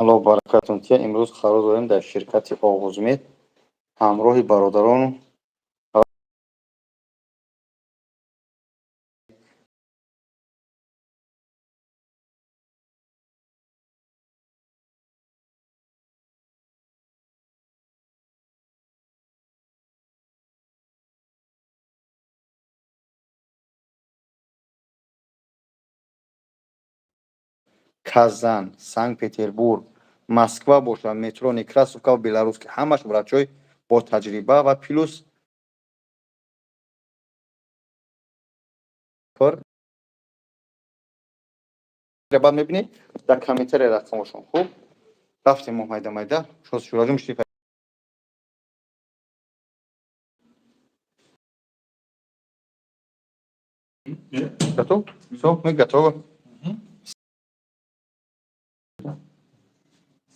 Аллоҳ баракатон тия. Имрӯз қарор дорем дар ширкати Оғузмед ҳамроҳи бародарону Казан, Санкт-Петербург, Москва бошад, метро Некрасовка ва Беларусский, ҳамаш врачҳои бо таҷриба ва плюс кор. Баъд мебинед дар комментария рақамошон. Хуб, рафтем мо майда майда. Шураҷон, мишти. Готов? Все, мы готовы.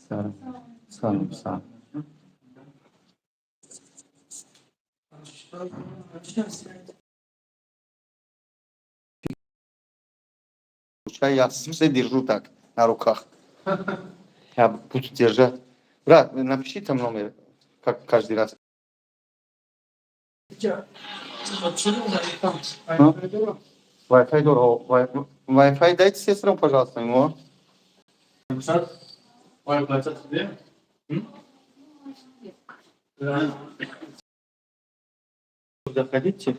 Салом, салом, салом. Я все держу так на руках. Я буду держать. Брат, напиши там номер, как каждый раз. Wi-Fi дорого. Wi-Fi дайте сестрам, пожалуйста, ему. Ой, платят тебе? Да. Заходите.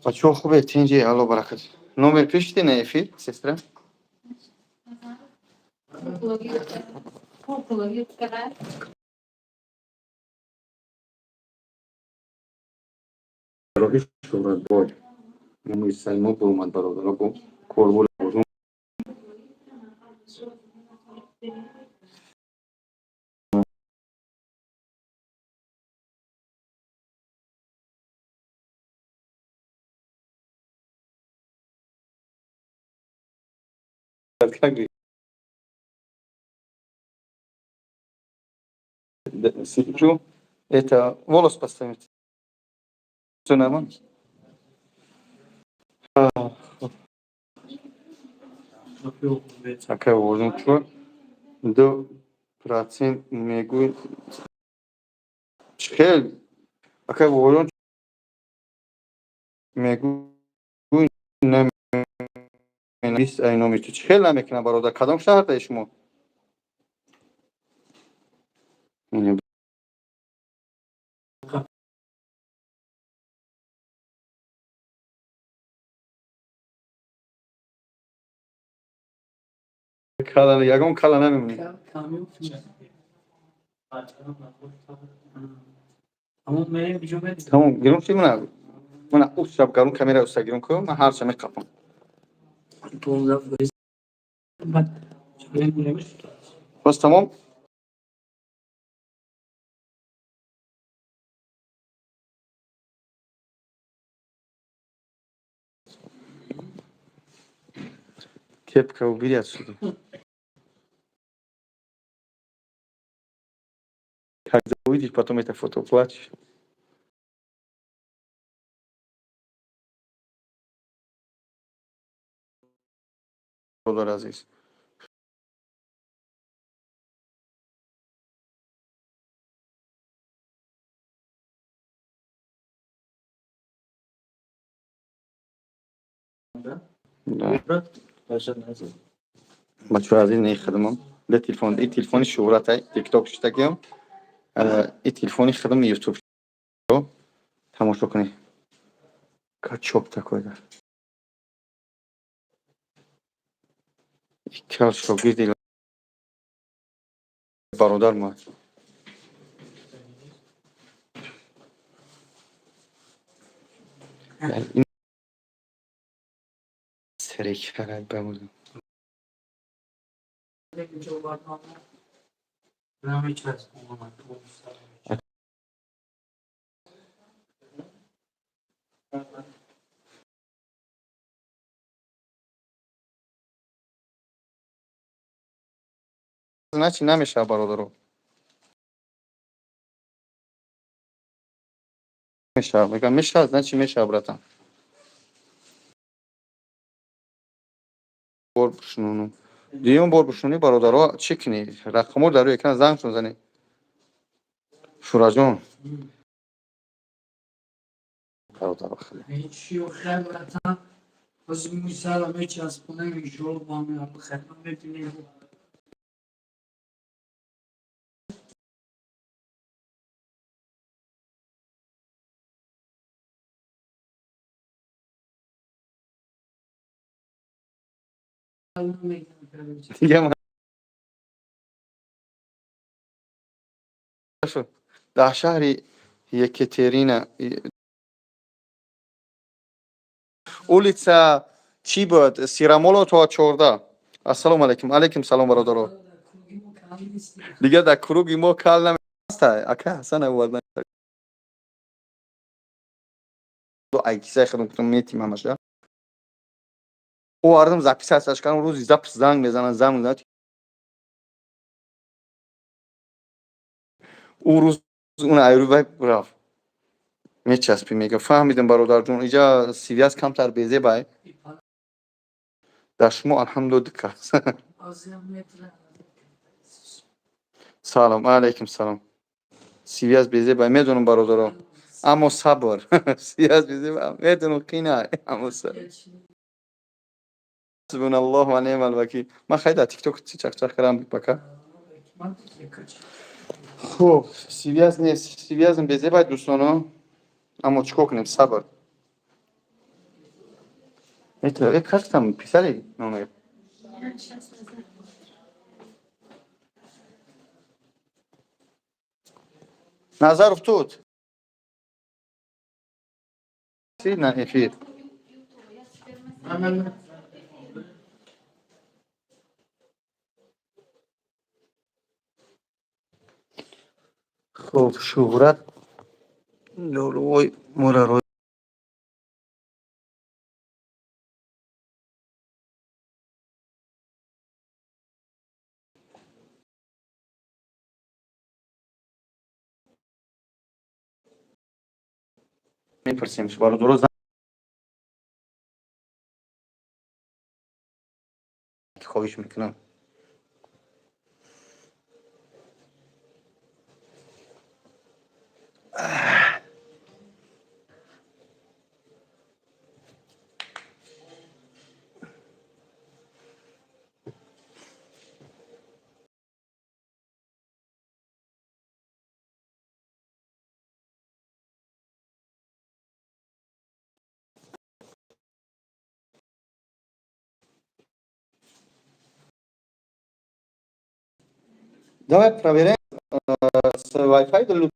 Бачаҳо, хубе, тинҷи, Алло баракат. Номер пишите на эфир, сестра. Психология. Роҳи шӯҳратбой. Муи мо буромад, бародаро, бо корбо. Как сижу, это волос поставить. Все нормально? Акай овозм чӯ 2% мегӯй, хел акай овозм мегӯй, ай номи ту чӣ хел намекунам, бародар? Кадом шаҳрдаи шумо? Ягон кала намемонӣ. Тамом, гирон ши, мана мана шаб гарон камера уста гирон ку, ман ҳарча меқапам. Боз тамом. Кепка убери отсюда. Когда увидишь потом это фото, плачешь. Азиз, бачаҳои азиз, не хидмам де телефон, и телефони шӯҳратай, тикток шитагиам, и телефони хидм ютуб тамошо кунед. Качок такой да иккал шогирди бародар ма. Серекарад бамудам. Значит, намешава, бародаро, мешава, мегам, мешава, значит, мешава, братан. Бор шунуну. Дуюм бор бушунӣ, бародаро, чӣ кунӣ? Рақамҳо дар рӯи экран, зангшон занӣ. Шураҷон. Бародаро, хеле. Ҳозир мӯи сарам мечаспонем, иншоалло, бо ҳами хайр мебинем. Дига дар шаҳри Екатерина, улица чӣ буд, Сирамолотова 14. Ассалому алайкум. Алайкум салом, бародаро. Дига дар круги мо кал наместа, ака Ҳасан овардан. Айкисай хидм кунам, метим ҳамаша. Овардам, записатьаш кардам, рӯзи запись занг мезананд, занг мезананд. Ӯ рӯз он айрӯ рафт. Мечаспӣ, мега. Фаҳмидам, бародарҷон, иҷа связь камтар безебай. Дар шумо, алҳамдулилла, дикас. Салом, алайкум салом. Связь безебай, медонам, бародаро. Аммо сабр. Связь безебай, медонам, қина, аммо сабр. Ҳасбуналлоҳу ва неъмал вакил. Ман хай дар тикток чӣ чақчақ кардам, пока. Хуб, связь нест, связь безебай, дӯстоно. Аммо чӣ кор кунем, сабр. Это, как там писали номер? Назаров тут. На эфир. Хуб, шӯҳрат дорувои мураро. Мепурсем, бародаро, хоҳиш мекунам. Давай проверяем с Wi-Fi или.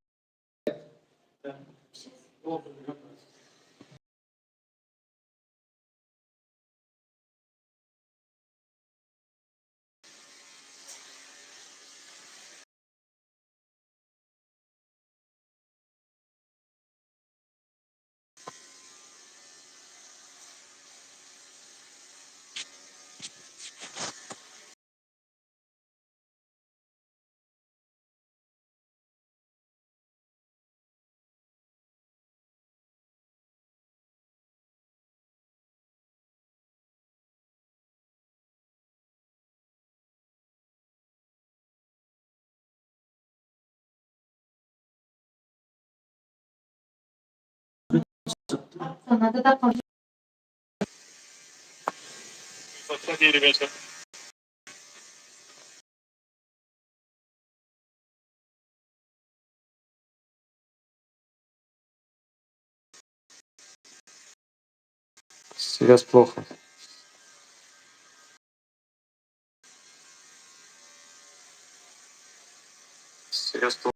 Связь плохо. Связь плохо.